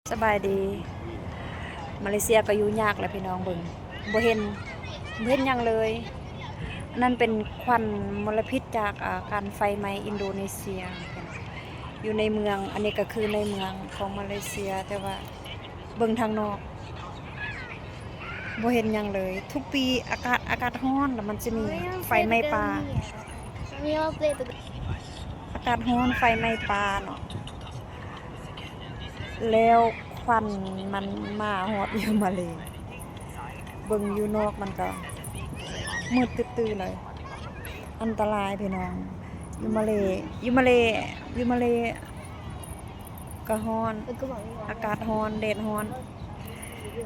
ສະບາຍດີ. ມາເລເຊຍກໍຢູ່ຍາກແຫຼະພີ່ນ້ອງເບິ່ງ ບໍ່ເຫັນ ບໍ່ເຫັນຫຍັງເລີຍ. ອັນນັ້ນເປັນຄວັນມົນລະພິດຈາກ ອາ ການໄຟໄໝ້ອິນໂດເນເຊຍ ຢູ່ໃນເມືອງ. ອັນນີ້ກໍຄືໃນເມືອງຂອງມາເລເຊຍ ແຕ່ວ່າເບິ່ງທາງນອກ ບໍ່ເຫັນຫຍັງເລີຍ. ທຸກປີອາກາດ ອາກາດຮ້ອນ ແລ້ວມັນຈະມີໄຟໄໝ້ປ່າ. ອາກາດຮ້ອນ ໄຟໄໝ້ປ່າເນາະ ແລ້ວຄວັນມັນມາຮອດຢູ່ມາເລ. ເບິ່ງຢູ່ນອກມັນກໍມືດຕຶດໆເລີຍ ອັນຕະລາຍພີ່ນ້ອງ. ຢູ່ມາເລ ຢູ່ມາເລ ຢູ່ມາເລ ກໍຮ້ອນ ອາກາດຮ້ອນ ແດດຮ້ອນ.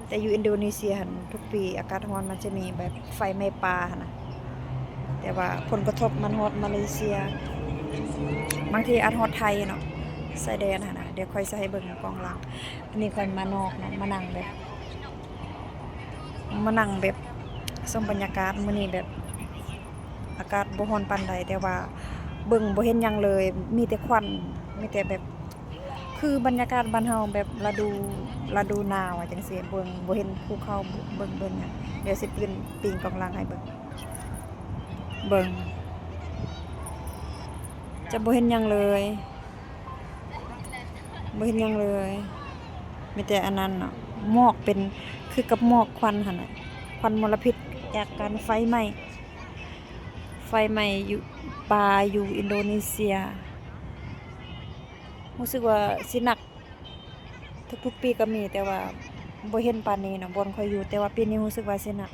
ແຕ່ຢູ່ອິນໂດເນເຊຍຫັ້ນ ທຸກປີອາກາດຮ້ອນມັນຈະມີແບບໄຟໄໝ້ປ່າຫັ້ນນະ ແຕ່ວ່າຜົນກະທົບມັນຮອດມາເລເຊຍ ບາງທີອາດຮອດໄທເນາະ ຊາຍແດນຫັ້ນນະ. ດຽວຂ້ອຍຊິໃຫ້ເບິ່ງກ້ອງຫຼັງ. ອັນນີ້ຂ້ອຍມານອກເນາະ ມານັ່ງແບບ ມານັ່ງແບບຊົມບັນຍາກາດ. ມື້ນີ້ແບບອາກາດບໍ່ຮ້ອນປານໃດ ແຕ່ວ່າເບິ່ງບໍ່ເຫັນຫຍັງເລີຍ ມີແຕ່ຄວັນ ມີແຕ່ແບບ ຄືບັນຍາກາດບ້ານເຮົາແບບລະດູ ລະດູໜາວຈັ່ງຊີ້ ເບິ່ງບໍ່ເຫັນພູເຂົາ ເບິ່ງ ເບິ່ງຫຍັງ. ດຽວຊິປີນ ປີນກ້ອງຫຼັງໃຫ້ເບິ່ງ ເບິ່ງ ຈະບໍ່ເຫັນຫຍັງເລີຍ ບໍ່ເຫັນຫຍັງເລີຍ ມີແຕ່ອັນນັ້ນເນາະ ໝອກເປັນຄືກັບໝອກຄວັນຫັ້ນນະ ຄວັນມົນລະພິດຈາກການໄຟໄໝ້ ໄຟໄໝ້ຢູ່ ປ່າຢູ່ອິນໂດເນເຊຍ. ຮູ້ສຶກວ່າຊິໜັກ ທຸກໆປີກໍມີ ແຕ່ວ່າບໍ່ເຫັນປານນີ້ເນາະ ບ່ອນຂ້ອຍຢູ່ ແຕ່ວ່າປີນີ້ຮູ້ສຶກວ່າຊິໜັກ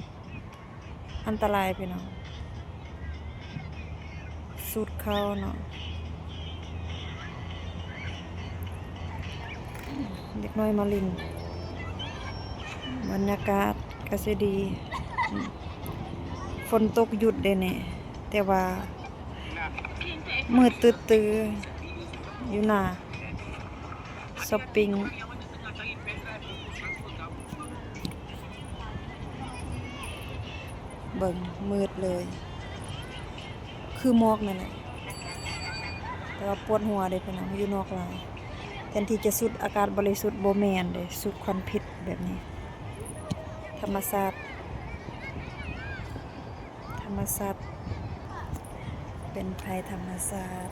ອັນຕະລາຍພີ່ນ້ອງ. ສູດເຂົ້າເນາະ ເດັກນ້ອຍມາຫຼິ້ນ ບັນຍາກາດກໍຊິດີ. ຝົນຕົກຢຸດເດ້ນີ້ ແຕ່ວ່າມືດຕຶດຕື້ຢູ່ໜ້າ ຊັອບປິງ ເບິ່ງມືດເລີຍ ຄືໝອກນັ້ນແຫຼະ ແຕ່ວ່າປວດຫົວເດ້ພີ່ນ້ອງ ຢູ່ນອກຫຼາຍ. ແທນທີ່ຈະສູດອາກາດບໍລິສຸດ ບໍ່ແມ່ນເດ້ ສູດຄວັນພິດແບບນີ້. ທຳມະຊາດ ທຳມະຊາດ ເປັນໄພທຳມະຊາດ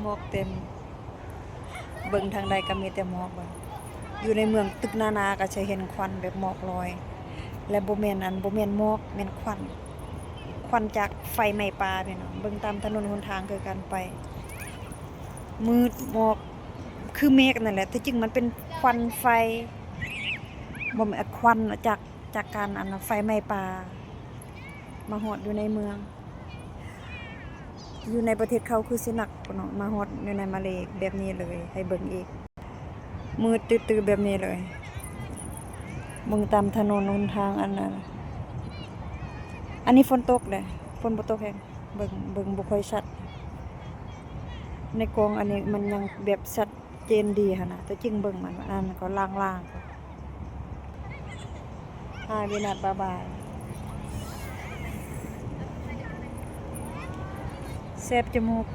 ໝອກເຕັມ ເບິ່ງທາງໃດກໍມີແຕ່ໝອກ. ເບິ່ງ ຢູ່ໃນເມືອງຕຶກໜາໆກໍຈະເຫັນຄວັນແບບໝອກລອຍ ແລະ ບໍ່ແມ່ນ ອັນ ບໍ່ແມ່ນໝອກ ແມ່ນຄວັນ ຄວັນຈາກໄຟໄໝ້ປ່າພີ່ນ້ອງ. ເບິ່ງຕາມຖະໜົນຫົນທາງຄືກັນໄປ ມືດໝອກ ຄືເມກນັ້ນແຫຼະ ແຕ່ຈິງມັນເປັນຄວັນໄຟ ບໍ່ແມ່ນ ຄວັນຈາກ ຈາກການ ອັນ ໄຟໄໝ້ປ່າ ມາຮອດຢູ່ໃນເມືອງ. ຢູ່ໃນປະເທດເຂົາຄືຊິໜັກເນາະ ມາຮອດຢູ່ໃນມາເລແບບນີ້ເລີຍ ໃຫ້ເບິ່ງອີກ ມືດຕື້ໆແບບນີ້ເລີຍ. ເບິ່ງຕາມຖະໜົນຫົນທາງ ອັນນັ້ນ ອັນນີ້ຝົນຕົກເດ້ ຝົນບໍ່ຕົກແຮງ. ເບິ່ງ ເບິ່ງບໍ່ຄ່ອຍຊັດ ໃນກ້ອງອັນນີ້ມັນຍັງແບບຊັດ ເຈນດີຫັ້ນນະ ຕົວຈິງເບິ່ງມັນ ອັນນັ້ນກໍລາງໆ. ຫາຍວິນາດ ບາຍບາຍ. ແສບຈະມູກ